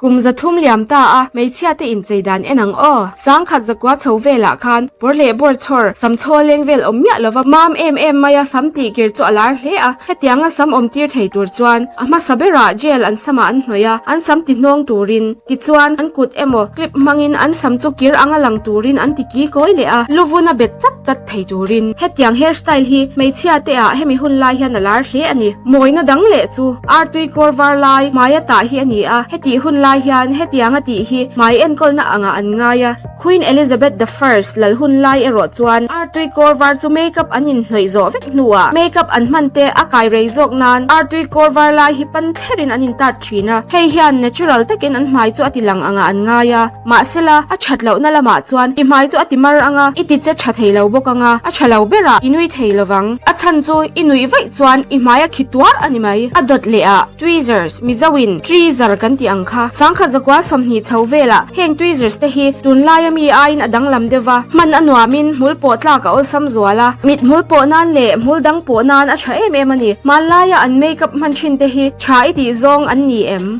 Kum 300 liam ta a, hmeichhia te inchei dan en ang aw. 1000 zakua chho velah khan pawr leh bawr chhawr, sam chhaw leng vel awm miah lova mam em em maia sam tih kir chu a lar hle a. Hetianga sam awm tir thei tur chuan a hmasa berah gel an samah an hnawih a, an sam ti hnawng turin. Tichuan an kut emaw clip hmangin an sam chu kir anga lang turin an ti ki kawi leh a, luvun a bet chat chat thei turin. Hetiang hair style hi hmeichhia te ah hemi hun lai hian a lar hle a ni. Mawina dang leh chu artui kawr var lai hmaia tah hi a ni a, hetih hun lai hian hetianga tih hi hmai enkawlna angah an ngai a. Queen Elizabeth the First lal hun lai erawh chuan artui kawr var chu makeup an inhnawih zawh vek hnuah makeup an hman te a kai rei zawk nan artui kawr var lai hi pan thlerin an intat thin a, hei hian natural takin an hmai chu a ti lang angah an ngai a. Mahsela, a that lohna lamah chuan i hmai chu a ti mar ang a, i ti che tha thei lo bawk ang a, a tha lo berah i nui thei lo vang. A chhan chu i nuih vaih chuan i hmai a khi tuar a ni mai. A dawt leh ah tweezers, Mizoin treezer kan tih ang kha, 10,120 chho velah heng tweezers te hi tunlaia mi aiin a danglam deuh va, hman a nuamin hmul pawh tlak a awlsam zual a, mit hmul pawh nan leh hmul dang pawh nan a tha em em a ni. Hmanlaia an makeup hman thin te hi tha i tih zawng an ni em?